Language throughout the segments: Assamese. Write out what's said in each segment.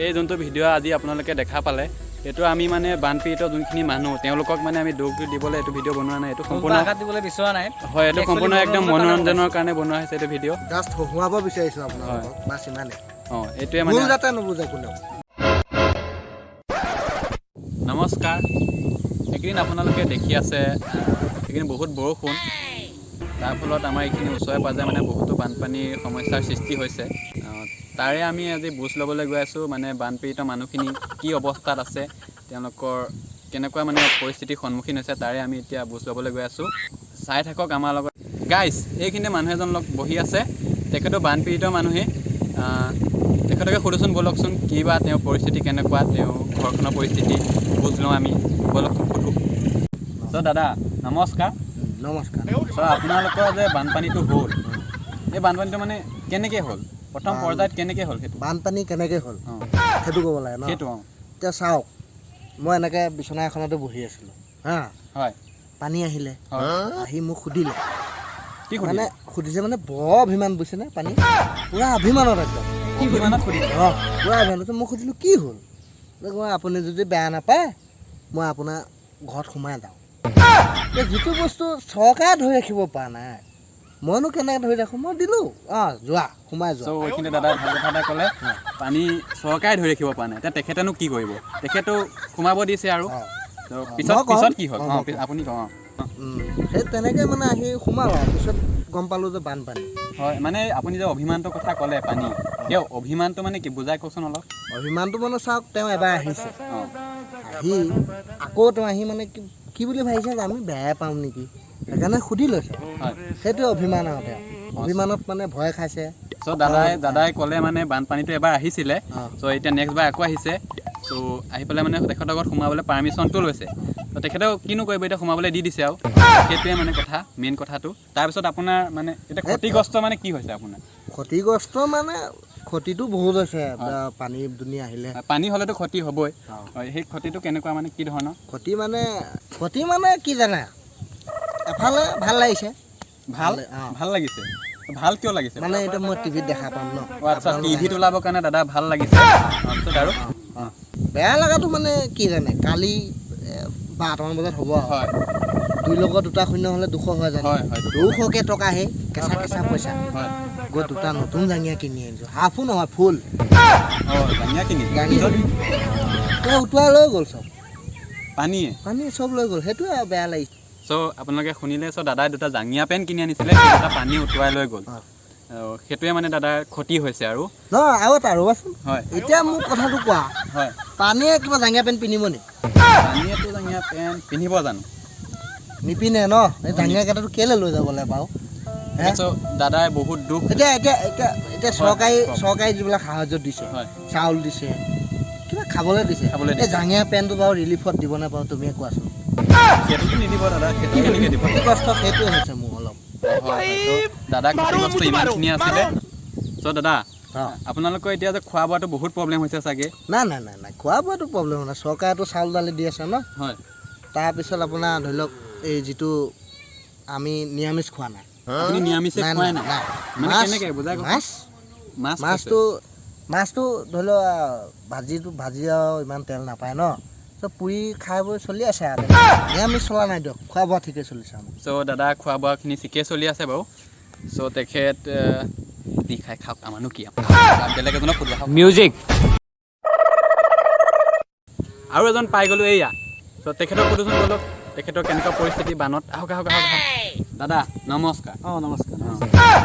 এই যোনটো ভিডিঅ' আজি আপোনালোকে দেখা পালে, এইটো আমি মানে বানপীড়িত যোনখিনি মানুহ, তেওঁলোকক মানে আমি দুখ দিবলৈ এইটো ভিডিঅ' বনোৱা নাই। এইটো সম্পূৰ্ণ আঘাত দিবলৈ বিচৰা নাই। হয়, এইটো সম্পূৰ্ণ একদম মনোৰঞ্জনৰ কাৰণে বনোৱা হৈছে এইটো ভিডিঅ'। জাষ্ট হহুৱাব বিচাৰিছোঁ আপোনালোকক, বাছ ইমানেই। অঁ, এইটোৱে মানে ভুল যাতে নুবুজে কোনেও। নমস্কাৰ। এইকেইদিন আপোনালোকে দেখি আছে, এইকেইদিন বহুত বৰষুণ। তাৰ ফলত আমাৰ এইখিনি ওচৰে পাঁজৰে মানে বহুতো বানপানীৰ সমস্যাৰ সৃষ্টি হৈছে। তাৰে আমি আজি বুজ ল'বলৈ গৈ আছোঁ, মানে বানপীড়িত মানুহখিনি কি অৱস্থাত আছে, তেওঁলোকৰ কেনেকুৱা মানে পৰিস্থিতিৰ সন্মুখীন হৈছে, তাৰে আমি এতিয়া বুজ ল'বলৈ গৈ আছোঁ। চাই থাকক আমাৰ লগত। গাইজ, এইখিনিতে মানুহ এজন লগ বহি আছে, তেখেতো বানপীড়িত মানুহেই। তেখেতকে সোধোচোন ব'লকচোন, কি বা তেওঁৰ পৰিস্থিতি কেনেকুৱা, তেওঁ ঘৰখনৰ পৰিস্থিতি বুজ লওঁ আমি। ব'লকচোন সোধোঁ। চ' দাদা, নমস্কাৰ। নমস্কাৰ। চ' আপোনালোকৰ যে বানপানীটো হ'ল, এই বানপানীটো মানে কেনেকৈ হ'ল, প্ৰথম পৰ্যায়ত কেনেকৈ হ'ল সেইটো? বানপানী কেনেকৈ হ'ল সেইটো ক'ব লাগে ন? সেইটো, অঁ। এতিয়া চাওক, মই এনেকৈ বিচনা এখনতে বহি আছিলোঁ হা। পানী আহিলে। আহি মোক সুধিলে। কি? মানে সুধিলে? সুধিছে মানে বৰ অভিমান, বুজিছেনে? পানী পূৰা অভিমানত একদম। অভিমানত সুধিছে? অঁ, পূৰা অভিমানত। মই সুধিলোঁ, কি হ'ল? বোলে, আপুনি যদি বেয়া নাপায় মই আপোনাৰ ঘৰত সোমাই যাওঁ। এতিয়া যিটো বস্তু চৰকাৰে ধৰি ৰাখিব পৰা নাই, মইনো কেনেকৈ ধৰি ৰাখোঁ? মই দিলোঁ, অঁ যোৱা, সোমাই চ' যোৱা। এইখিনিতে দাদাই ভাল কথা এটা ক'লে। পানী চৰকাৰে ধৰি ৰাখিব পৰা নাই, এতিয়া তেখেতেনো কি কৰিব? তেখেতো সোমাব দিছে আৰু। ত' পিছত মই কওঁ। পিছত কি হ'ল? অঁ, অঁ মই কওঁ। আপুনি কওঁ, অঁ। সেই তেনেকৈ মানে আহি সোমাল আৰু পিছত গম পালোঁ যে বানপানী। হয়, মানে আপুনি যে অভিমানটোৰ কথা ক'লে, পানী, তেওঁ অভিমানটো মানে কি, বুজাই কওকচোন অলপ। অভিমানটো মানে চাওক, তেওঁ এবাৰ আহিছে। আহি আকৌ তেওঁ আহি মানে কি কি বুলি ভাবিছে যে আমি বেয়াই পাম নেকি, সেইকাৰণে সুধি লৈছে। সেইটোৱে অভিমান আৰু তেওঁ অভিমানত মানে ভয় খাইছে। চ' দাদাই ক'লে মানে বানপানীটো এবাৰ আহিছিলে। চ' এতিয়া নেক্সট বাৰ আকৌ আহিছে। চ' আহি পেলাই মানে তেখেতৰ ঘৰত সোমাবলৈ পাৰ্মিশ্যনটো লৈছে। ত' তেখেতেও কিনো কৰিব, এতিয়া সোমাবলৈ দি দিছে আৰু সেইটোৱে মানে কথা, মেইন কথাটো। তাৰপিছত আপোনাৰ মানে এতিয়া ক্ষতিগ্ৰস্ত মানে কি হৈছে আপোনাৰ? ক্ষতিগ্ৰস্ত মানে ক্ষতিটো বহুত হৈছে, পানী দুনি আহিলে। পানী হ'লেতো ক্ষতি হ'বই। হয়, সেই ক্ষতিটো কেনেকুৱা, মানে কি ধৰণৰ? ক্ষতি মানে কি জানে, এফালে ভাল লাগিছে। ভাল? অঁ। ভাল লাগিছে? ভাল কিয় লাগিছে? মানে এতিয়া মই টিভিত দেখা পাম ন। অঁ, আচ্ছা, টিভিত ওলাবৰ কাৰণে দাদা ভাল লাগিছে। তাৰপিছত আৰু? বেয়া লগাটো মানে কি জানে, কালি 12টামান বজাত হ'ব আৰু দুই লগত দুটা শূন্য হ'লে 200 হৈ যায়। হয় হয় 200কে টকা, সেই কেঁচা কেঁচা পইচা গৈ দুটা নতুন জাঙিয়া কিনি আনিছোঁ, হাফো নহয়, ফুল। অঁ, জাঙিয়া কিনি? জাঙিয়া এই উটুৱাই লৈ গ'ল চব। পানীয়ে? পানী চব লৈ গ'ল, সেইটোৱে আৰু বেয়া লাগিছে। চ' আপোনালোকে শুনিলে, চ' দাদাই দুটা জাঙিয়া পেণ্ট কিনি আনিছিলে, সেই দুটা পানী উটুৱাই লৈ গ'ল। সেইটোৱে মানে দাদাৰ ক্ষতি হৈছে আৰু। নহয়, আৰু এটা ৰ'বাচোন। এতিয়া মোক কথাটো কোৱা। পানীয়ে কিবা জাঙিয়া পেণ্ট পিন্ধিব নি? পানীয়েতো জাঙিয়া পেণ্ট পিন্ধিব জানো? নিপিন্ধে ন? এই জাঙিয়া কেইটাটো কেলৈ লৈ যাব লাগে বাৰু হে? চ' দাদাই বহুত দুখ এতিয়া চৰকাৰী কওক। চৰকাৰী যিবিলাক সাহাৰ্য দিছে, চাউল দিছে, কিবা খাবলৈ দিছে। খাবলৈ এই দিছে। জাঙিয়া পেণ্টটো বাৰু ৰিলিফত দিবনে বাৰু, তুমিয়ে কোৱাচোন। সেইটোতো নিদিব দাদা, সেইটো কেনেকৈ দিব? ক্ষতিগ্ৰস্ত সেইটোৱে হৈছে মোৰ অলপ। হয়, চ' দাদা ক্ষতিগ্ৰস্ত ইমানখিনি আছিলে। চ' দাদা, আপোনালোকৰ এতিয়া যে খোৱা বোৱাটো বহুত প্ৰব্লেম হৈছে চাগে? নাই নাই নাই নাই, খোৱা বোৱাটো প্ৰব্লেম নাই। চৰকাৰেতো চাউল দালি দি আছে ন। তাৰপিছত আপোনাৰ ধৰি লওক এই যিটো আমি নিৰামিষ খোৱা নাই। আপুনি নিৰামিষে নাই। খোৱাই নাই। নাই? নাই। মানে মাছ। কেনেকৈ, বুজাই কওক। মাছ। মাছ? মাছটো ধৰি লওক ভাজিটো ভাজি আৰু ইমান তেল নাপায় ন, চ' পুৰি খাই বৈ চলি আছে আৰু নিৰামিষ চলা নাই দিয়ক, খোৱা বোৱা ঠিকে চলিছে আমাৰ। চ' দাদা খোৱা বোৱাখিনি ঠিকেই চলি আছে বাৰু। চ' তেখেত যি খাই খাওক, আমাৰনো কি? বেলেগ এজনক সোধো আহক। মিউজিক। আৰু এজন পাই গ'লো এইয়া। চ' তেখেতক সোধোচোন ব'লক, তেখেতৰ কেনেকুৱা পৰিস্থিতি বানত। আহক আহক আহক আহক। দাদা, নমস্কাৰ। অঁ, নমস্কাৰ।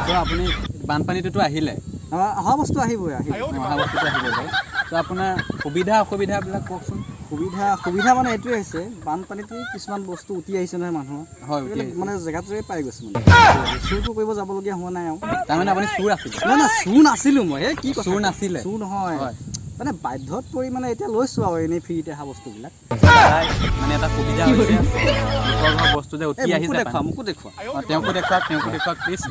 চ' আপুনি বানপানীটোতো আহিলে। অঁ, অহা বস্তু আহিবই, আহিব। অহা বস্তুটো আহিব বাৰু। চ' আপোনাৰ সুবিধা অসুবিধাবিলাক কওকচোন। সুবিধা মানে এইটোৱে হৈছে, বানপানীতে কিছুমান বস্তু উটি আহিছে নহয় মানুহৰ। হয়, উটি সেইবিলাক আহিছে। মানে জেগাটোৱে পাই গৈছে, মানে চুৰটো কৰিব যাবলগীয়া হোৱা নাই আৰু। তাৰমানে আপুনি চোৰ আছিলে? নাই নাই, চুৰ নাছিলোঁ মই। এই কি কথা? চোৰ নাছিলে? চুৰ নহয়। মানে বাধ্যত পৰি মানে এতিয়া লৈছোঁ আৰু এনেই ফ্ৰীতে অহা বস্তুবিলাক। দাদাই মানে এটা সুবিধা হৈছে, লোকৰ ঘৰৰ বস্তু যে উটি এই মোকো আহিছে দেখুৱা। পানী। মোকো দেখুৱা। অঁ, তেওঁকো দেখুৱাওক, তেওঁকো দেখুৱাওক প্লিজ।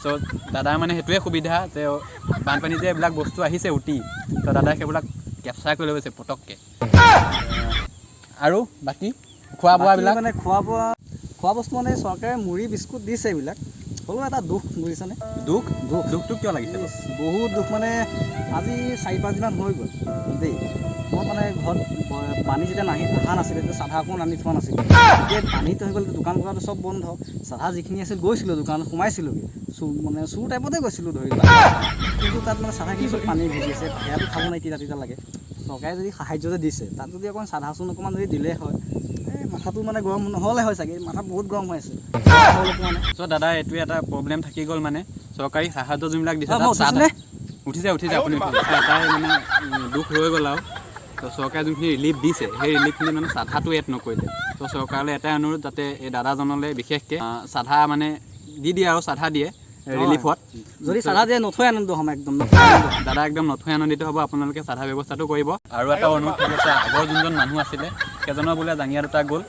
চ' দাদাৰ মানে সেইটোৱে সুবিধা যে বানপানী যে এইবিলাক বস্তু আহিছে উটি, ত' দাদাই সেইবিলাক কেপচাৰ কৰি লৈ গৈছে পটককৈ। আৰু বাকী খোৱা বাকী বোৱাবিলাক? মানে খোৱা বোৱা, খোৱা বস্তু মানে চৰকাৰে মুড়ি বিস্কুট দিছে এইবিলাক। হ'লেও এটা দুখ, বুজিছানে? দুখ? দুখ। দুখটো কিয় লাগিছে বাৰু? বহুত দুখ। মানে আজি 4-5 দিনমান হৈ গ'ল দেই, মই মানে ঘৰত পানী যেতিয়া নাহি অহা নাছিলে, তেতিয়া চাধা অকণ আনি থোৱা নাছিলে। এতিয়া পানীটো হৈ গ'ল, দোকান বজাৰটো চব বন্ধ। চাধা যিখিনি আছিল, গৈছিলোঁ দোকানত, সোমাইছিলোঁগৈ, চুৰ মানে চুৰ টাইপতে গৈছিলোঁ ধৰি লোৱা। কিন্তু তাত মানে চাধাখিনি চব পানী ভিজি আছে, সেয়াটো খাব নাই, তিতা তিতা লাগে। চৰকাৰে যদি সাহাৰ্য যে দিছে, তাত যদি অকণমান চাধা চূণ অকণমান যদি দিলে হয়, এই মাথাটো মানে গৰম নহ'লে হয় চাগে। মাথা বহুত গৰম হৈ আছে, খাবলৈ পোৱা নাই। চ' দাদা, এইটোৱে এটা প্ৰব্লেম থাকি গ'ল, মানে চৰকাৰী সাহায্য যোনবিলাক দিছে অ, তাত মই চাধা উঠিছোনে? উঠিছে, উঠিছে, আপুনি উঠিছে। এটাই মানে দুখ ৰৈ গ'ল আৰু তো চৰকাৰে যোনখিনি ৰিলিফ দিছে, সেই ৰিলিফখিনি মানে চাধাটো এড নকৰিলে। তো চৰকাৰলৈ এটাই অনুৰোধ, যাতে এই দাদাজনলৈ বিশেষকৈ চাধা মানে দি দিয়ে আৰু চাধা দিয়ে ৰিলিফত। যদি চাধা দিয়ে, নথৈ আনন্দ হ'ম, একদম নথৈ আনন্দ হ'ম। দাদা একদম নথৈ আনন্দিত হ'ব, আপোনালোকে চাধা ব্যৱস্থাটো কৰিব। আৰু এটা অনুৰোধ থাকিছে, আগৰ যোনজন মানুহ আছিলে, সেইজনৰ বোলে জাঙিয়া দুটা গ'ল।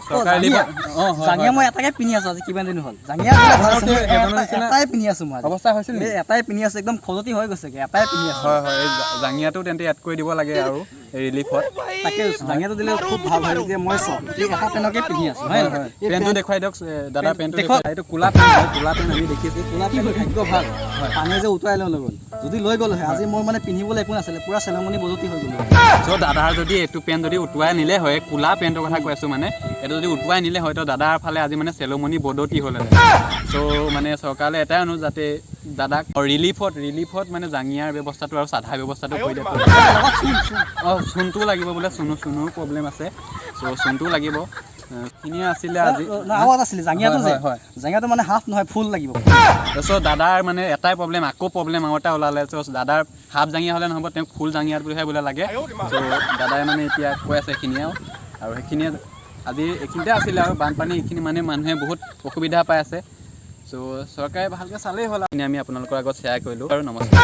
চৰকাৰে জাঙিয়া? অঁ, হয়, জাঙিয়া হয়। মই এটাকে পিন্ধি আছো, আজি কিমান দিন হ'ল। জাঙিয়া বোলে ভাল আছে, মই সেইজনৰ নিচিনা এটাই পিন্ধি আছো মই আজি। অৱস্থা হৈছিল নেকি? এই এটাই পিন্ধি আছো, একদম খজতি হৈ গৈছেগে, এটাই পিন্ধি আছো। হয়, এই জাঙিয়াটো তেন্তে এড কৰি দিব লাগে আৰু এই ৰিলিফত। তাকে জাঙিয়াটো দিলে খুব ভাল হয়। এতিয়া মই চাওঁ, এই এটা পেনকে পিন্ধি আছো, হয় নহয়? এই পেণ্টটো দেখুৱাই দিয়ক, দাদা, পেণ্টটো দেখুৱাওক। দেখুৱাই। এইটো ক'লা পেণ্ট হয়, ক'লা পেণ্ট আমি দেখিছোঁ। ক'লা পেণ্ট, ভাগ্য ভাল, পানীয়ে যে উটুৱাই লৈ গ'ল। যদি লৈ গ'ল হয়, আজি মোৰ মানে পিন্ধিবলৈ একো নাছিলে, পুৰা চেলমনি বজতি হৈ গ'লো। চ' দাদাৰ যদি এইটো পেণ্ট যদি উটুৱাই নিলে হয়, ক'লা পেণ্টৰ কথা কৈ আছোঁ, মানে এইটো যদি উটুৱাই নিলে হয়, তো দাদাৰ ফালে আজি মানে চেলমনি বদতি হ'লহেঁতেন। চ' মানে চৰকাৰলৈ এটাই অনুৰোধ, যাতে দাদাক ৰিলিফত মানে জাঙিয়াৰ ব্যৱস্থাটো আৰু চাধা ব্যৱস্থাটো কৰি দিয়ে। লগত চূণ, চূণ। অঁ, চূণটোও লাগিব বোলে, চূণৰো প্ৰব্লেম আছে। চ' চূণটোও লাগিব। এইখিনিয়ে আছিলে আজি। ন, আৰু এটা আছিলে জাঙিয়াটো যে হয়, হয়। জাঙিয়াটো মানে হাফ নহয়, ফুল লাগিব। চ' দাদাৰ মানে এটাই প্ৰব্লেম, আকৌ প্ৰব্লেম আৰু এটা ওলালে। চ' দাদাৰ হাফ জাঙিয়া হ'লে নহ'ব, তেওঁক ফুল জাঙিয়া বুলিহে বোলে লাগে। চ' দাদাই মানে এতিয়া কৈ আছে সেইখিনিয়ে আৰু সেইখিনিয়ে আজি এইখিনিতে আছিলে। আৰু বানপানী এইখিনি মানে মানুহে বহুত অসুবিধা পাই আছে। চ' চৰকাৰে ভালকৈ চালেই হ'ল। এইখিনি আমি আপোনালোকৰ আগত শ্বেয়াৰ কৰিলোঁ আৰু নমস্কাৰ।